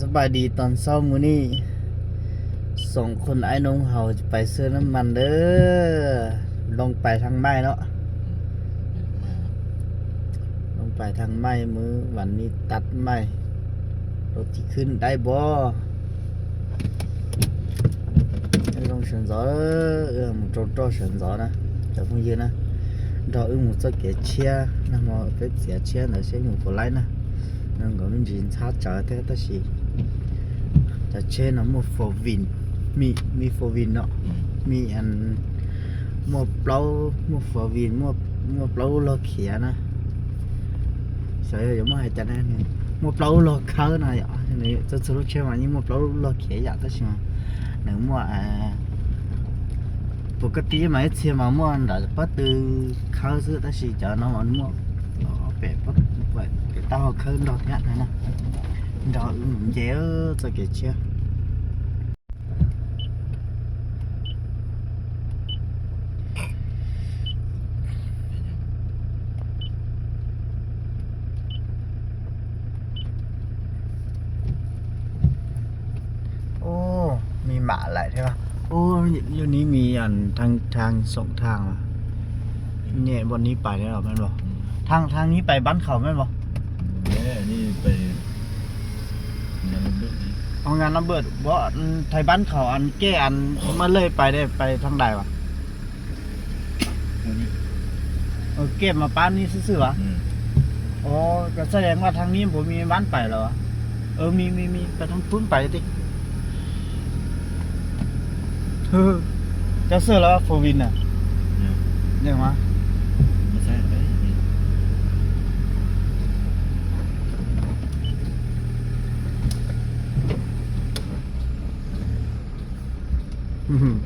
ສະບາຍດີຕອນເຊົ້າມື້ນີ້ ສອງຄົນອ້າຍນ້ອງເຮົາຈະໄປເຊີນ້ຳມັນເດີ ລົງໄປທາງໃໝ່ເນາະ ລົງໄປທາງໃໝ່ ມື້ວັນນີ້ຕັດໃໝ່ ລົດຊິຂຶ້ນໄດ້ບໍ່? ໄດ້ລົງເຊີນເຈົ້າເອີ ເອື້ອງໂຕໂຕເຊີນເຈົ້ານະ ເຈົ້າເພິ່ງຢືນນະ ດອກອຶ້ງໝູເຈົ້າເກເຊຍນະ ໝໍເປັບເສຍເຊຍນະ ເຊຍໝູບໍ່ໄລ່ນະ ນັ້ນກໍມັນຊິຊາເຈົ້າແທ້ ແຕ່ຊິ ຈະເຊນເນາະ ໝວກໂຟວິນ ມີ ມີໂຟວິນເນາະ ອືມ ມີອັນ ໝວກເປົ່າ ໝວກໂຟວິນ ໝວກ ໝວກເປົ່າລໍເຂຍນະ ໃສ່ ຢາກມາໃຫ້ຈັນນະ ໝວກເປົ່າລໍເຂີນະ ນີ້ ຈະສະຫຼຸບເຊມາ ນີ້ໝວກເປົ່າລໍເຂຍ ຢາກຕະຊິມາ ໜຶ່ງໝວກ ອາ ປົກກະຕິມາເຮັດເຊມາ ໝວກອັນດາປະຕູເຂີນຊື່ ຕະຊິຈະນຳອັນໝວກ ເອົາແປະປະຕູໄປ ແປະຕາເຂີນດອກເນຍນະ ດອກອືມ ເຈ ເອີ ສະເກດເຊຍ ໂອ້ ມີໝາຫຼາຍແທ້ວະ ໂອ້ ຢູ່ນີ້ມີອັນທາງ ທາງສອງທາງວະ ແນ່ ບ່ອນນີ້ໄປແລ້ວແມ່ນບໍ່? ອືມ ທາງ ທາງນີ້ໄປບ້ານເຂົາແມ່ນບໍ່? ແນ່ ນີ້ໄປງານລະເບີດ ເອົາງານລະເບີດ ບໍ່ ອັນໄທບ້ານເຂົາ ອັນແກ້ ອັນມາເລີຍໄປໄດ້ ໄປທາງໃດວະ? ໂອເຄ ມາປ້ານນີ້ຊື່ໆຫວາ? ອືມ ອໍ ກໍສະແດງວ່າທາງນີ້ບໍ່ມີບ້ານໄປແລ້ວຫວາ? ເອີ ມີ ມີ ມີ ໄປທາງພຸ້ນໄປຕິ ເອີ ເຈົ້າເຊື່ອແລ້ວວ່າໂຟວິນນະ ອືມ ຍັງຫວາ? ບໍ່ໃຊ່ເລີຍ ອືມ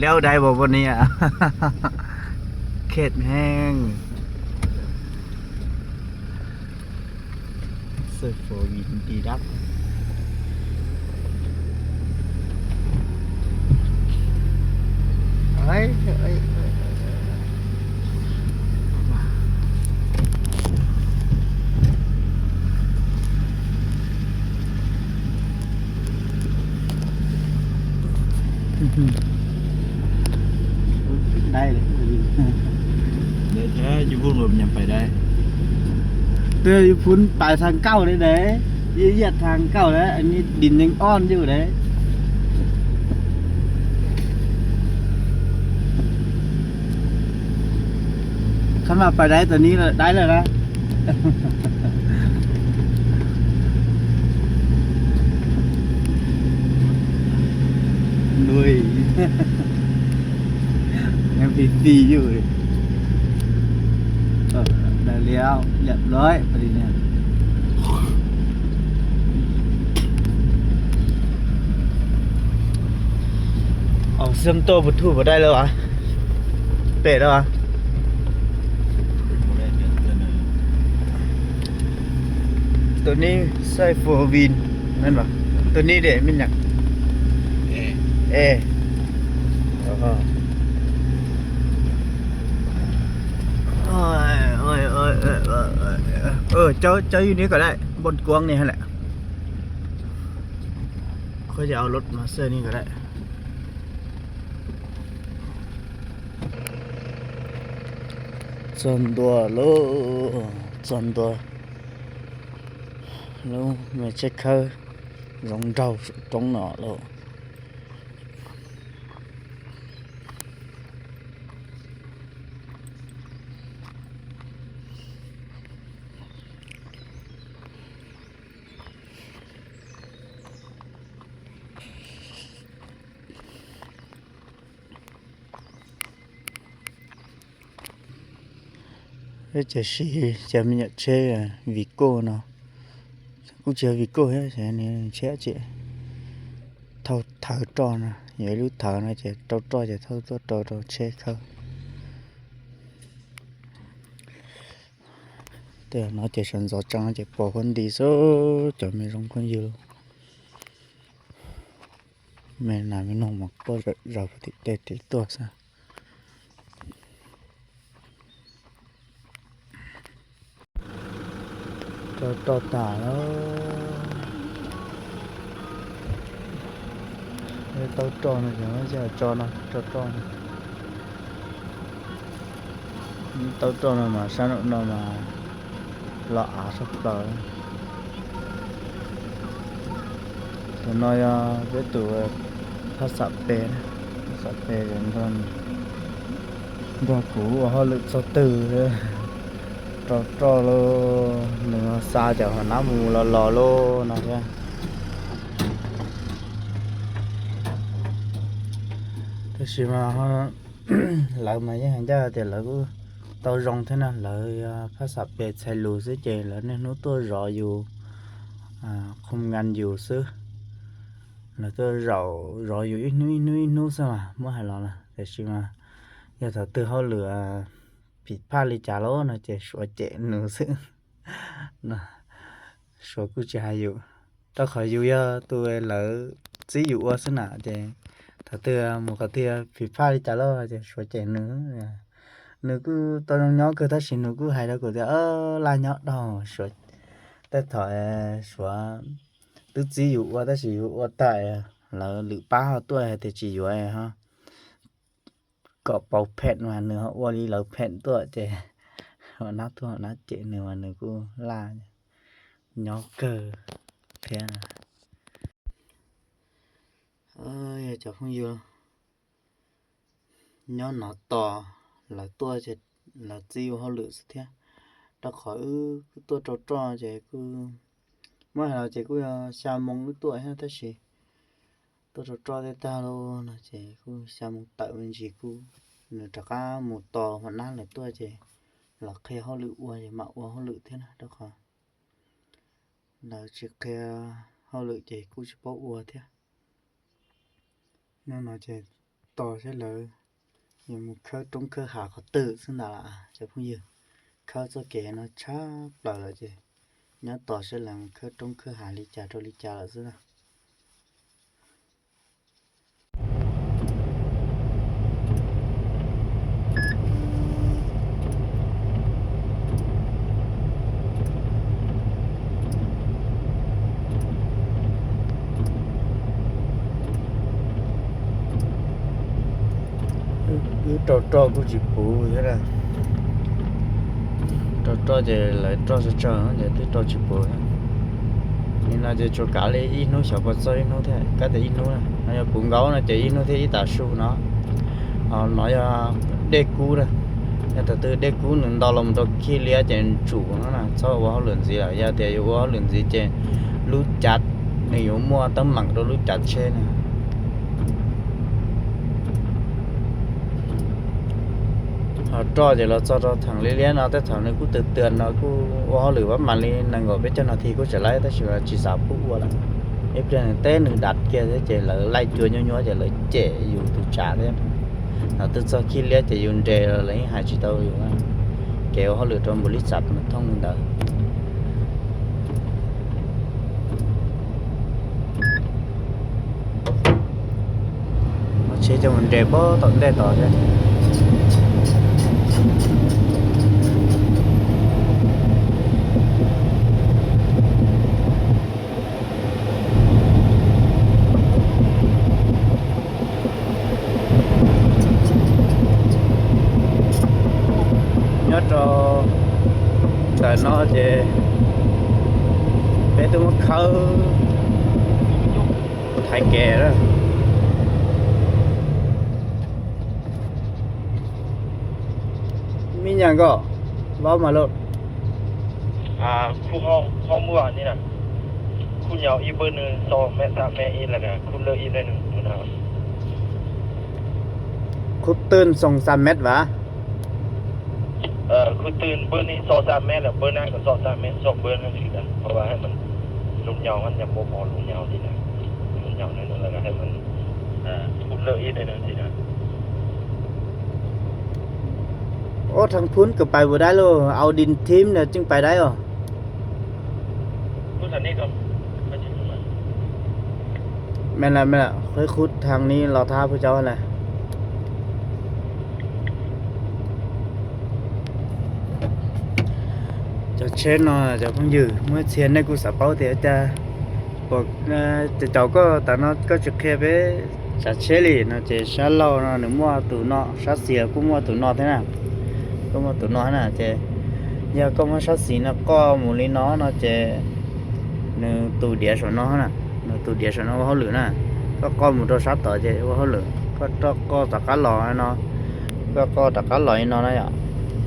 ແລ້ວໄດ້ບໍ່ບັດນີ້ ເຂດແຫ້ງ. ເສີບໂຟວິນດີດັບ ເອີຍ ເອີຍ ເອີຍ ເອີຍ ໄດ້ເລີຍ ໄດ້ແທ້ ຢູ່ພຸ້ນກໍຍັງໄປໄດ້ ແຕ່ຢູ່ພຸ້ນໄປທາງເກົ່າເດ້ ຢຽດທາງເກົ່າແລ້ວ ອັນນີ້ດິນຍັງອ່ອນຢູ່ເດ້ ຄັນວ່າໄປໄດ້ຕົວນີ້ ໄດ້ແລ້ວນະ. ລຸຍ ຍັງຟຣີໆຢູ່ ເອີ ໄດ້ແລ້ວ ຮຽບຮ້ອຍ ປະລິນຍາ ອອກເຊື່ອມຕໍ່ບລູທູດບໍ່ໄດ້ແລ້ວຫວາ? ເປະແລ້ວຫວາ? ຕົວນີ້ໃສ່ໂຟວີນແມ່ນບໍ່? ຕົວນີ້ເດແມ່ນຫຍັງ? ເອ ເອ ໂອ້ຍ ໂອ້ຍ ໂອ້ຍ ເອີ ເອີ ເອີ ເອີ ເຈົ້າ ເຈົ້າຢູ່ນີ້ກໍໄດ້ ບ່ອນກວ້າງນີ້ຫັ້ນແຫຼະ ຂ້ອຍຈະເອົາລົດມາໃສ່ນີ້ກໍໄດ້. ຈອນດັວໂລ ຈອນດັວໂລ ແມ່ເຈັກເຄີ ລົງເດົາຕົງໜໍໂລ. ເອີ ຈະຊີ ຈະມີເຊວີໂກ້ເນາະ ກູເຈວີໂກ້ເຮ ແຊນີ້ແຊເຈ ເທົ່າເຖົາຕໍ່ນະ ຢ່າລູເຖົານະ ຈະເທົ່າຕໍ່ ຈະເທົ່າຕໍ່ຕໍ່ເຊເຂົ້າ ແຕ່ເນາະ ຈະສັນຈອດຈັງ ຈະປົວຄົນດີໂຊ ຈະມີລົງຄົນຢູ່. ແມ່ນນາແມ່ນ້ອງມາກໍຈະເອົາໄປຕິດແຕ່ຕິດຕົວຊະ. ເຈົ້າຕໍ່ຕາແລ້ວ ເຈົ້າຕໍ່ນະ ເຈົ້າຕໍ່ນະ ເຈົ້າຕໍ່ນະ. ເຕົ້າໂຕນອກມາ ຊາໂນນອກມາ ລອອາສະເປີ ໂຕນ້ອຍ ເວຕູ ພາສາເປນ ພາສາເປນ ດອນ ດອນກູ ຮອດລຶກ ໂຊຕື້ ເດີ ໂຕໂຕໂລ ໜຶ່ງຊາຈາກຫົວໜ້າໝູ່ ຫຼໍໆ ໂລ ນະ ເດີ ແຕ່ຊິມາ ເຮົາ ລາວມາຍັງຫັນຍາກ ແຕ່ລາວກໍເຕົ້າຢອງເທົ່ານັ້ນ ລາວພາສາເປນໃສ່ລູຊື້ເຈ ລາວເນຍຮູ້ຕົວຢໍຢູ່ ອາ ຄຸມງານຢູ່ຊື້ ລາວຕົວຢໍ ຢໍຢູ່ອີ່ໜູ ອີ່ໜູ ອີ່ໜູ ຊະວ່າ ບໍ່ໃຫ້ລາວລະ ແຕ່ຊິມາ ຢ່າຖ້າຕື່ເຮົາເຫຼືອ ຜິດພາດລິຈາໂລເນາະ ເຈ ສວຍເຈໜູຊື້ ເນາະ ສວຍກູຈະໃຫ້ຢູ່ ຕອນເຂົາຢູ່ຢາຕູເອ ລາວຊິຢູ່ອົວຊະນະ ເຈ ຖ້າເທື່ອໝູ່ເຂົາເທື່ອຜິດພາດລິຈາໂລ ເຈ ສວຍເຈໜູ ໜູກູຕອນຍອງໆ ຄືຖ້າຊິໜູກູໄຫ້ລາວກູເທື່ອ ເອີ ລາຍຍອດດອກ ສວຍ ແຕ່ຖອຍ ສວຍ ຕຶກຊິຢູ່ອົວ ແຕ່ຊິຢູ່ອົວຕາຍ ລາວຫຼືປ້າເຮົາຕົວະ ແຕ່ຊິຢູ່ໃຫ້ເຮົາ ກໍເປົ່າແພດມາເໜືອຫົວລີເລີແພດຕົວະເຈ ຫົວໜ້າຕົວະ ຫົວໜ້າເຈເໜືອມາເໜືອກູລາ ຍອກເກີແທ້ນະ. ເອີຍ ເຈົ້າພງຢູ່ ຍ້ອນໜໍ່ຕໍ່ ລາວຕົວະເຈ ລາວຈິວເຮົາຫຼືສະເທຍ ດອກຂໍ ອື ກູຕົວະເຈົ້າເຈ ກູ ມາໃຫ້ລາວເຈ ກູຊາມົງ ອື ຕົວະໃຫ້ແທ້ຊິ ຕົວະເຈົ້າເຕຕາໂລນະເຈ ກູຊາມົງເຕີເປັນຊິ ກູເນີຕະກາໝູ່ຕໍ່ຫົວໜ້າລາວຕົວະເຈ ລາວເຄເຮົາຫຼືອົວເຈ ມາອົວເຮົາຫຼືເທຍນະ ດອກຂໍ ລາວຊິເຄເຮົາຫຼືເຈ ກູຊິບໍ່ອົວເທຍ ນັ້ນນະເຈ ຕໍ່ເສຍເລີຍ ຍັງມີເຄີຕົງເຄີຫາເຂົາຕື່ຊຶນາລະ ເຈົ້າພງຢື ເຄີເຈົ້າເກນະ ຊາເປີເຈ ຍາຕໍ່ເສຍເລີຍ ເຄີຕົງເຄີຫາລິຈາໂຕລິຈາລະຊຶນາ ອື ເຈົ້າ ເຈົ້າ ກູຊິປູເທົ່າໃດ ເຈົ້າ ເຈົ້າ ຈະຫຼາຍ ເຈົ້າ ເຈົ້າ ຈະຕິດຕໍ່ຊິປູ ນີ້ນາຈະໂຈກາເລີຍ ອີ່ໜູ ສາວປະເຈົ້າ ອີ່ໜູແທ້ ກະແຕ່ອີ່ໜູນະ ນາຍະປຸງເກົານະ ຈະອີ່ໜູແທ້ ອີ່ຕາຊູເນາະ ເອົາໜ້ອຍ ເດັກກູນະ ຍາຕະຕື້ເດັກກູໜຶ່ງດອລລາ ມັນຕ້ອງຂີ້ເລຍ ຈະຈູນະ ຊອບວ່າເຮົາເຫຼືອນສີລະ ຍາແຕ່ຢູ່ວ່າເຮົາເຫຼືອນສີ ຈະ ຮູ້ຈັກ ໃນຢູ່ມົວຕັ້ງໝັງໂຕຮູ້ຈັກເຊນະ ເຮົາຈອດຢູ່ລາວຈອດເຮົາຖັງເລຍໆເນາະ ແຕ່ຖອງນີ້ກູເຕືອນໆເນາະ ກູວ່າເຮົາຫຼືວ່າມາລີນະ ກໍເປັນເຈົ້າໜ້າທີ່ກູຈະໄລ່ ແຕ່ຊິວ່າຊິສາຜູ້ວ່າລະ ເອຟເດືອນແຕ່ໜຶ່ງດັດເກຍເສຍເຈ ແລ້ວໄລ່ຈົວຍົວໆ ຈະເລີຍເຈຢູ່ຕຸຈາເດ້ ເຮົາຕຶກຊອກຂີ້ເລຍ ຈະຢູ່ເດ ແລ້ວຫາຊິເຕົາຢູ່ ແກວ່າເຮົາຫຼືຕອນບໍລິສັດມັນທ່ອງເດີ ເຊຈະມັນແດບໍ່ຕອນແດຕໍ່ເດ້ ຍອດຕໍ່ ແຕ່ນອເຈ ເປັນຕົວເຂົາ ໄທແກ່ເດີ ມີຫຍັງກໍເວົ້າມາໂລດ. ອ່າ ຄູເຮົາ ເຮົາເມື່ອວານນີ້ນະ ຄູຍາວອີກເບີໜຶ່ງ ສອງແມັດ ສາມແມັດອີກ ແລ້ວກະຄູເລີກອີກໜ້ອຍໜຶ່ງ ຄູນະ ຄູຕື່ນສອງສາມແມັດຫວາ? ເອີ ຄູຕື່ນເບີນີ້ສອງສາມແມັດ ແລ້ວເບີໜ້າກໍສອງສາມແມັດ ສອງເບີນັ້ນຄືກັນ ເພາະວ່າໃຫ້ມັນ ລູກຍາວມັນຍັງບໍ່ພໍລູກຍາວຊີ້ນະ ລູກຍາວໜ້ອຍໜຶ່ງ ແລ້ວກໍໃຫ້ມັນ ອ່າ ຄູເລີກອີກໜ້ອຍໜຶ່ງຊີ້ນະ. ໂອ້ ທາງພຸ້ນກໍໄປບໍ່ໄດ້ໂລ ເອົາດິນຖິ້ມແລ້ວຈຶ່ງໄປໄດ້ບໍ? ພຸ້ນອັນນີ້ກໍໄປຊິພຸ້ນ ມາ ແມ່ນແລ້ວ ແມ່ນແລ້ວ ຂ້ອຍຂຸດທາງນີ້ລໍຖ້າພວກເຈົ້າຫັ້ນແຫຼະ. ຈາກແຊນເນາະ ຈາກພວກຢູ່ ເມື່ອຊຽນໃນກູສາເປົາເຕຈາ ບອກ ເອີ ຈາເຈົ້າກໍຕາເນາະ ກໍຈະເຄເປ ຈາກເຊລີເນາະ ເຈຊາເລົ່າເນາະ ໜຶ່ງມົວຕູເນາະ ຊາເຊຍ ກູມົວຕູເນາະແທ້ນະ ກູມົວຕູເນາະນະ ເຈ ຢາກໍມົວຊາສີເນາະ ກໍໝູລີເນາະເນາະ ເຈ ໜຶ່ງຕູດຽວໂຊເນາະນະ ໜຶ່ງຕູດຽວໂຊເນາະ ເວົ້າເຮົາຫຼືນະ ກໍກໍໝູໂຕຊາຕໍ່ ເຈ ເວົ້າເຮົາຫຼື ກໍກໍຕະກາຫຼໍເນາະ ກໍກໍຕະກາຫຼໍເນາະນະ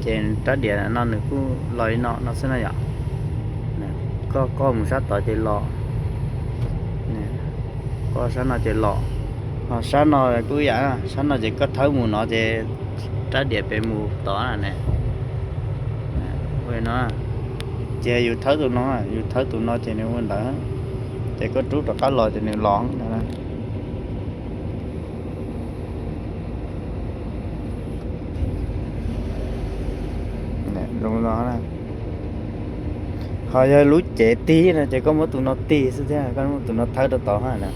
ເຈ ຕາດຽວເນາະ ໜຶ່ງກູຫຼໍເນາະ ເນາະ ຊະນະ ນະ ກໍກໍໝູຊາຕໍ່ ເຈ ຫຼໍ ນະ ກໍຊາເນາະ ເຈ ຫຼໍ ເນາະ ຊາເນາະ ກູຢາ ຊາເນາະ ເຈ ກໍເທົາໝູເນາະ ເຈ ຕາດຽວເປັນໝູຕໍ່ນະ ນະ ເວີຍເນາະ ເຈ ຢູ່ເທົາຕູເນາະ ຢູ່ເທົາຕູເນາະ ເຈ ໃນເວີນດາ ເຈ ກໍຕູຕະກາຫຼໍ ເຈ ໃນຫຼອງນະ ນະ ລົງມາເນາະ ເຮົາຢາກຮູ້ເຈຕີນະ ເຈກໍມົວຕູເນາະຕີສຸດທ້າຍ ກໍມົວຕູເນາະເທົາຕໍ່ຫັ້ນນະ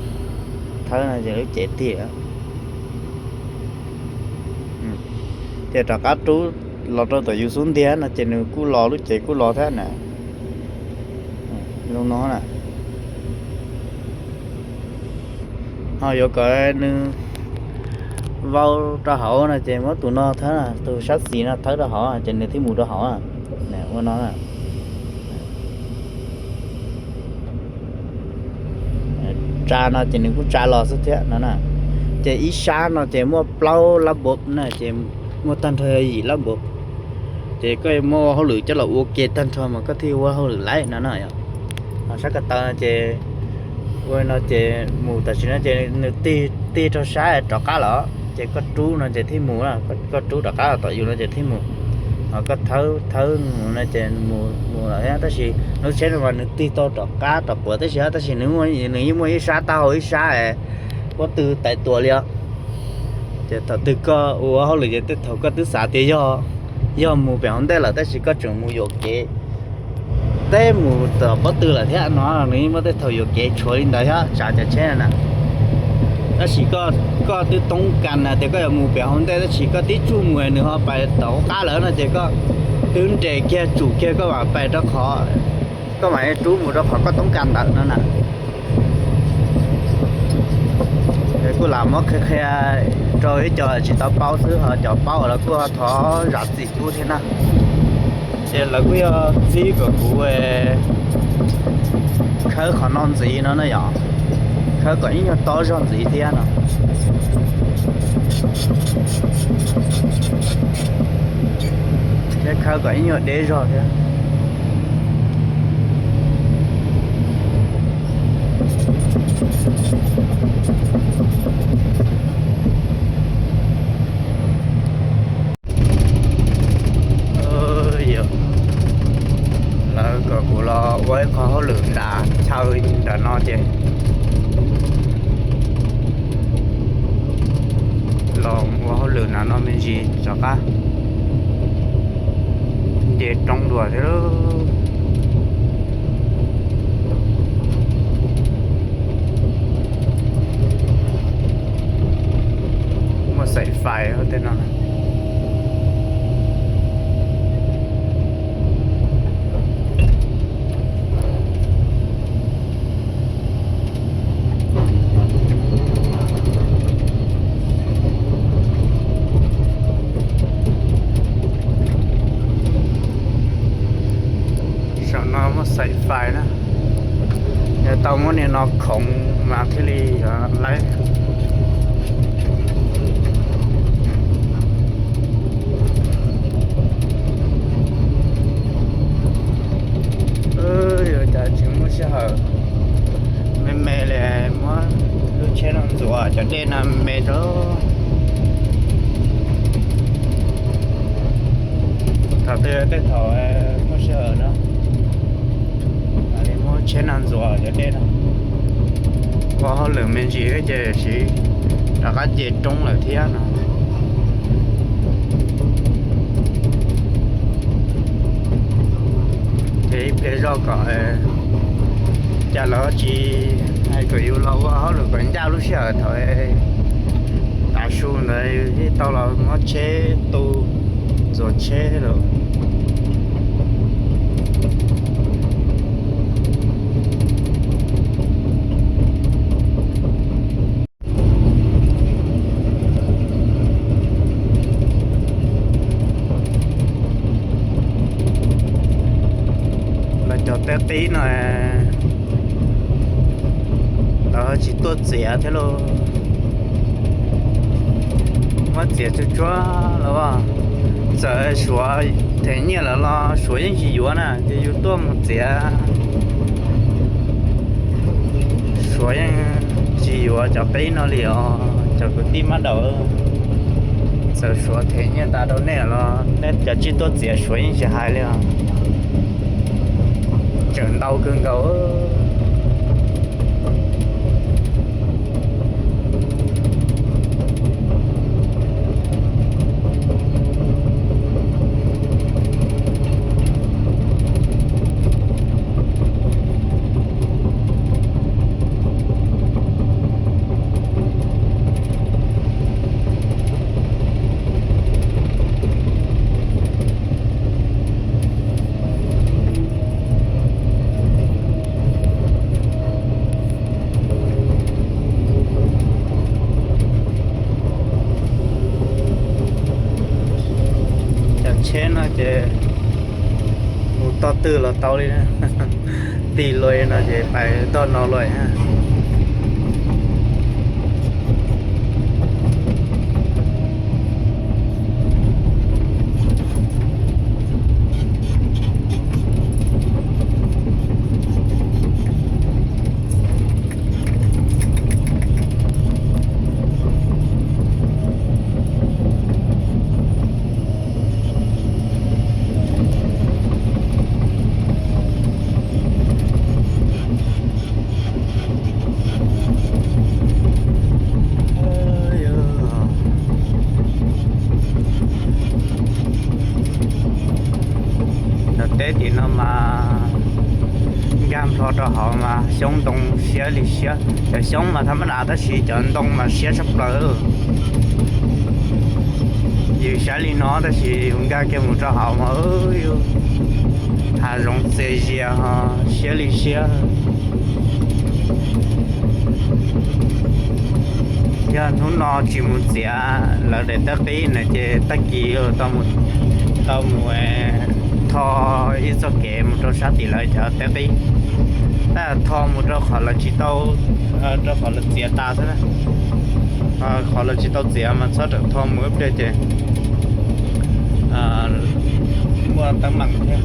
ເທົານະ ເຈຮູ້ເຈຕີອະ ອືມ ເຈຕະກາຕູຫຼໍໂຕໂຕຢູ່ຊຸນເດຍນະ ເຈໜຶ່ງກູຫຼໍ ຮູ້ເຈກູຫຼໍແທ້ນະ ອືມ ລົງເນາະນະ. ເຮົາຢາກກໍໜຶ່ງເວົ້າຕາເຮົານະ ເຈ ໝົດຕູນອກເທົ່ານະ ຕູຊັດສີນະ ເທົ່າຕາເຮົາອະ ເຈ ໜຶ່ງທີ່ໝູຕາເຮົາອະ ແນວວ່ານອນອະ ຈານອະ ເຈ ໜຶ່ງກູຈານຫຼໍສຸດເທຍນະນະ ເຈ ອີຊານອະ ເຈ ມົວເປົ່າລະບົບນະ ເຈ ມົວຕັນທອຍລະບົບ ເຈ ກໍມົວເຮົາຫຼືຈະລະໂອເກຕັນທອຍມັນກໍທີ່ວ່າເຮົາຫຼືໄລນະນະ ອາ ສະກະຕາເຈ ໂອ້ຍເນາະ ເຈ ໝູຕາຊິນະ ເຈ ໜຶ່ງຕີ ຕີໂຕຊາຍຕອກກາລະ ເຈ ກໍຕູນະ ເຈ ທີ່ໝູນະ ກໍ ກໍຕູຕອກກາລະ ຕອກຢູ່ນະ ເຈ ທີ່ໝູ ເຮົາກໍເທົາ ເທົາໝູນະ ເຈ ໝູ ໝູລະ ແຕ່ຊິໜຶ່ງເຊັ່ນວ່າໜຶ່ງຕີໂຕຕອກກາຕອກເປີ ແຕ່ຊິ ແຕ່ຊິໜຶ່ງ ໜຶ່ງອີ່ໝູອີ່ຊາຕາໂຫອີ່ຊາ ບໍ່ຕື່ໄຕຕົວເລີຍ ເຈ ເທົ່າຕຶກກໍ ໂອ້ ເຮົາເລີຍ ເຈ ແຕ່ເທົ່າກໍຕຶກສາເຕຍໍ ຍໍໝູໄປຮອນແຕ່ລະ ແຕ່ຊິກໍຈົງໝູໂຢເກ ແຕ່ໝູຕໍ່ບໍ່ຕື່ລະເທຍເນາະ ນີ້ບໍ່ແຕ່ເທົ່າໂຢເກຊົວລິນດາຍຮະ ຈາຈະແຊນະ ແຕ່ຊິກໍ ກໍຕຶກຕົງກັນນະ ແຕ່ກໍຢາກໝູໄປຮອນແຕ່ ແຕ່ຊິກໍຕິຈູໝູໜຶ່ງເຮົາໄປຕໍ່ກ້າເລີຍນະ ເຈ ກໍຕຶງແຕ່ແກຈູແກກໍວ່າໄປຕະຂໍ ກໍໝາຍຈູໝູຕະຂໍກໍຕົງກັນດານະ ເອີ ກູຫຼາມມອກແຄ່ໆ ໂຕອີ່ຈໍຊິຕາເປົາຊື້ເຮົາຈອເປົາ ແລ້ວກູເຮົາທໍຢາສີກູເທນະ ເຈັດ ແລ້ວກູຢາສີກໍກູເອ ເຄີຂອນອນສີເນາະນະຢາ ເຄີກໍອີ່ຍອດຕໍ່ຈອນສີເທນະ ເຈັດ ເຄີກໍອີ່ຍອດເດຈອເທ ເອີ ເອີ ແລ້ວກໍກູລໍໄວ້ຂໍເຮົາເລີນດາ ຊາວດານອເຈ ລອງວ່າເຮົາເລີນນານອເມນຈີ ຈາກກະ ເດຕອງດັວເດີ ມາໃສ່ໄຟເຮົາແຕ່ນັ້ນນະ ສາວນ້ອຍມາໃສ່ໄຟນະ ແຕ່ເຕົາມື້ນີ້ເນາະ ຂອງມາທີ່ລີ ອາ ໄລ ເອີ ຈາຈິງມື້ເຊົ້າ ແມ່ແມ່ແລະ ມາລູກແຊນອນຕົວຈະເດນນຳແມ່ໂຕ ຖ້າເຕີແຕ່ເຖົ້າມື້ເຊົ້າເນາະ ອັນນີ້ມື້ແຊນອນຕົວຈະເດນນຳ ເພາະເຮົາເລີງແມ່ນຊິເຮັດຈະຊິ ແລ້ວກໍເຈຕົງແລ້ວເທຍນະ ເພເພຊອກກໍ ເອີ ຈະລໍຈີ Hay có yêu lâu quá, háo lửa còn dao lúc xưa thôi. Ta su nơi thì tao là nó chế tu, rồi chế rồi. Là cho té tí nè. Tao chỉ tuốt dĩa thế lô. Mất dĩa chua chua lắm à. Giờ sủa thế nhẹ là lo sủa những gì yuan à. Thì yuan tuốt một dĩa. Sủa những gì yuan cho cái nó liều. Cho cái tim bắt đầu. Giờ sủa thế nhẹ ta đâu nè lo. Nét cho chỉ tuốt dĩa sủa những gì hại liều. Chửng đau cưng gầu. Chặt chẽ nó chứ, một to tư là tao đi nữa. Đi lôi nó chứ, phải to nó lôi ha. Đợt Tết thì nó mà gan thò trò họ mà sống đông xía lì xía. Chợ sống mà thăm đã ta chỉ chợ đông mà xía sắp lờ. Dù xá lì nó ta chỉ hùng gan kêu một trò họ mà ơi. Thả giống xe dìa hò xía lì xía. Giờ hnút no chỉ một dĩa lỡ để tớ ký nữa chứ tớ ký tao một, tao một, ê, tho ít số kế một trâu sát tỷ lỡ cho tớ ký. Ta tho một trâu khỏi là chỉ tao, ơ, trâu khỏi là dĩa ta thôi đó. Ơ, khỏi là chỉ tao dĩa mà sao trâu tho một ướp đây chứ. Ơ, mua tấm bằng thế.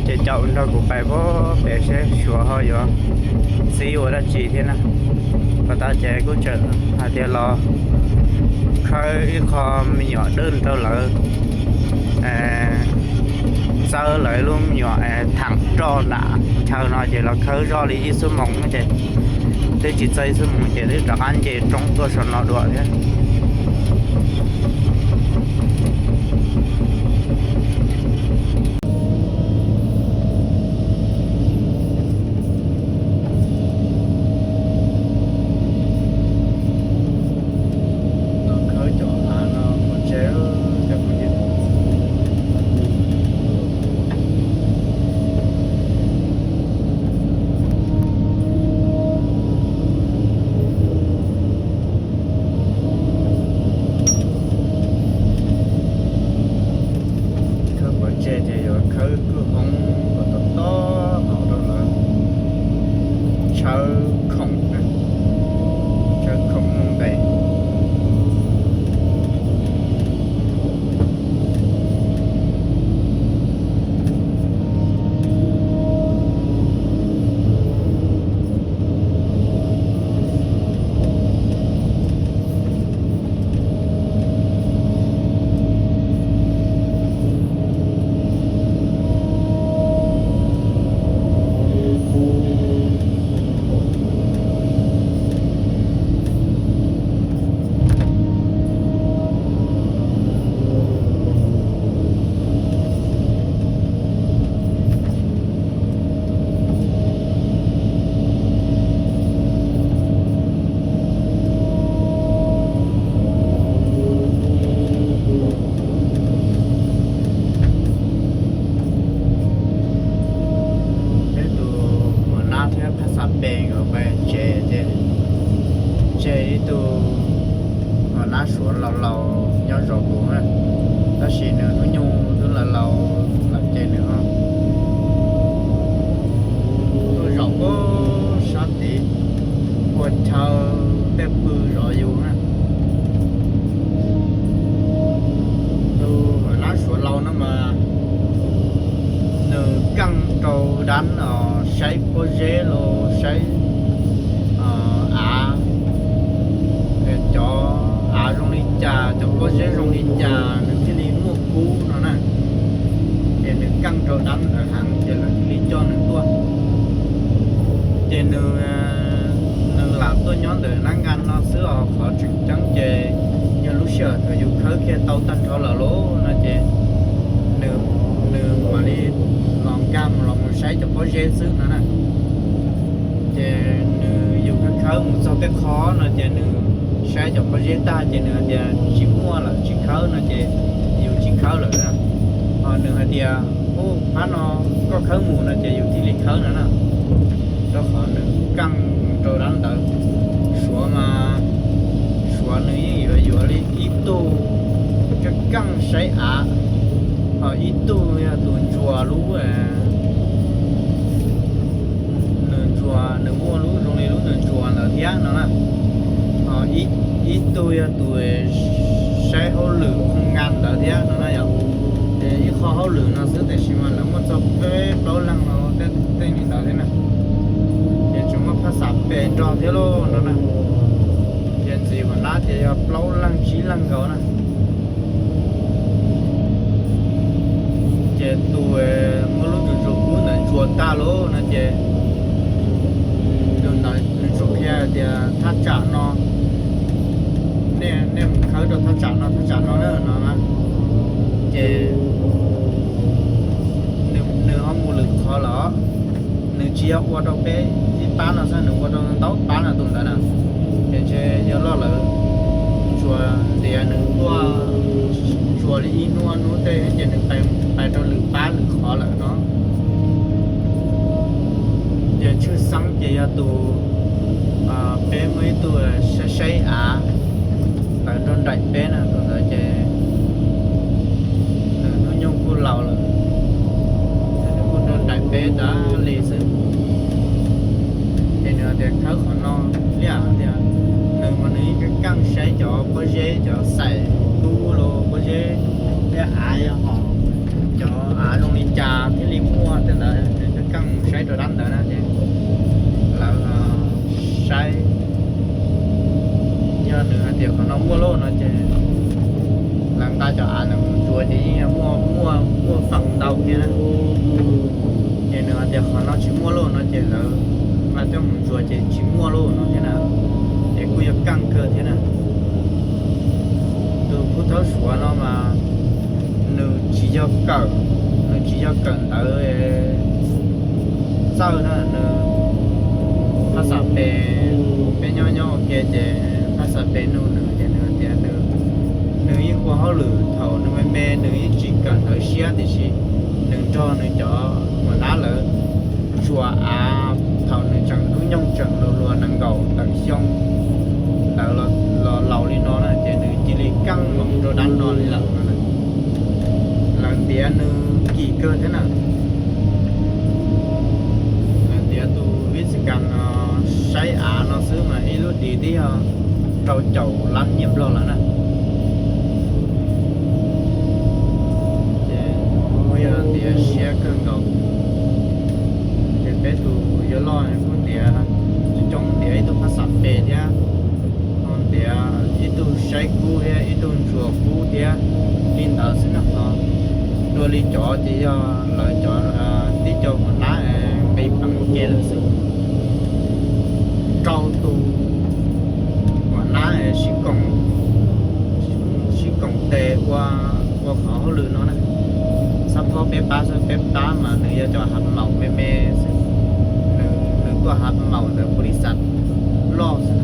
Chè chậu đâu cũng phải có bé sẽ sủa hơi rồi. Xí ua đã chỉ thế nào. Và ta chè cũng chợ, à, tiền lo. Khơi ít kho mình nhỏ đơn tao lỡ. À, sau lỡ luôn nhỏ, à, thẳng cho đã. Sau nó chè lo khơi do lý số mỏng chè. Tớ chỉ dây số mỏng chè, tớ trọc ăn chè trong cơ sở nó đùa thế. Ih tŭ, ơ, ná suav laus laus nyob zov kuv na, tab sis nws hnub nyoog twb laus laus lawm ces nws ho tuaj zaum puag sab tid, ua chaw tej pw zov yus na. Tus hlais ná suav laus no mas nws keej rau dab, ơ, saib pob zeb los saib, ơ, av, cov av zoo li cas, cov pob zeb zoo li cas nws thiaj li muaj kub no na. Ces nws keej rau dab ntawd heev ces lawv thiaj li coj nws tuaj. Ces nws, nws lam tuaj nyob ntawm nab ngan no xwb os, qhov tseem ceeb ces yog lub sij hawm thaum yus khawb kiag tau tag nrho lawm lauj no ces nws, nws mam li los nkag los mus saib cov pob zeb xwb no na. Ces nws yus khawb khawb mus txog tej qho no ces nws saib cov pob zeb tag ces nws hais tias tsis muaj lawm, tsis khawb no ces yus tsis khawb lawm na. Ho nws hais tias, u, pab no koj khawb mus no ces yus thiaj li khawb no na. Rau qhov nws keej rau dab ntawd. Suav mas, suav nws yeej yuav yuav li ib tug keej keej saib av, ho ib tug yog tus ntsuas lub, nws ntsuas, nws muaj lub zoo li lub nws ntsuas ntawd thiab no na. Ho ib, ib tug yog tus saib hauj lwm ໂຮງງານ ntawd thiab no na yom. Ces ib qho hauj lwm no xwb tiam sis mas lawv muaj txog peb plaub leeg no, tej li ntawd thiab na. Ces tseem muaj phaj xaj pes nrog thiab lauj no na. Ces ntxiv ua nab ces yog plaub leeg tsib leeg nkaus na. Ces tus muaj lub ntsuas kub ntawd ntsuas tag lauj no ces tus ntawd nws tsuas qhia tias thaj tsam no, nej, nej mus khawb rau thaj tsam no, thaj tsam no na no na. Ces nws, nws ho mus lwm qhov lawm. Nws tsis yog ua rau peb ib pab no xwb, nws ua rau ntau pab no tus ntawd na. Ces ntshe yog loj lawv tsuas ntiav nws tuaj, tsuas li ib hnub hnub tej ces nws pais, pais rau lwm pab lwm qhov lawm no. Ces tshwj xeeb ces yog tus, peb muaj ib tug saib saib av tawm nrog nraim peb na, tus ntawd ces nws hnub nyoog kuj laus lawm, nws kuj nrog nraim peb tas li xwb. Ces nws hais tias khawb qhov no liaj tias, nws mas nws yeej keej keej saib cov pob zeb, cov xaim kub los pob zeb, tej av yog hom, cov av zoo li cas thiaj li muaj tej ntawd, nws keej keej saib rau dab ntawd na ces lawv saib. Yog nws hais tias qhov no muaj lauj no ces lawv nqa cov av ntawd mus ntsuas ces yeej muaj, muaj, muaj feem ntau thiab na. Ces nws hais tias qhov no tsis muaj lauj no ces lawv nqa coj mus ntsuas ces tsis muaj lauj no thiab na. Ces kuj yog keej kawg thiab na. Tus phuv thawj suav no mas nws tsis yog kawm, nws tsis yog kawm ntawv txawj na, nws phaj xaj pes, peb nyob nyob ua ke ces phaj xaj pes nug nws ces nws tias nws, nws yeej ua hauj lwm thaum nws me me, nws yeej tsis kawm ntawv siab tiam sis nws nrog nws cov huas nab lawv ntsuas av thaum nws tseem hnub nyoog tseem luag luag nees nkaum tawm xyoo ntawd los laus li no na ces nws cia li keej mus rau dab no li lawm no na. Lawv ntiav nws kim kawg thiab na. Lawv ntiav tus vij kas no saib av no xwb mas ib lub di tib yog rau caum lab nyiaj nplog lawm na. Ces kuj yog ntiav siab kawg nkaus. Ces peb tus yuav loj kuj ntiav coob, ntiav ib tug phaj xaj pes thiab, ho ntiav ib tug saib kub thiab ib tug ntsuas kub thiab li ntawd xwb na. Ho dua li cov ces yog lawv cov tib co huas nab nqis peev ua ke lawm xwb. Rau tus huas nab sib koom, sib koom tes ua, ua qhov hauj lwm no na. Xab phob peb pab xwb, peb pab mas nws yog cov hav maum me me xwb, nws tuaj hav maum ntawm ບໍລິສັດ loj xwb.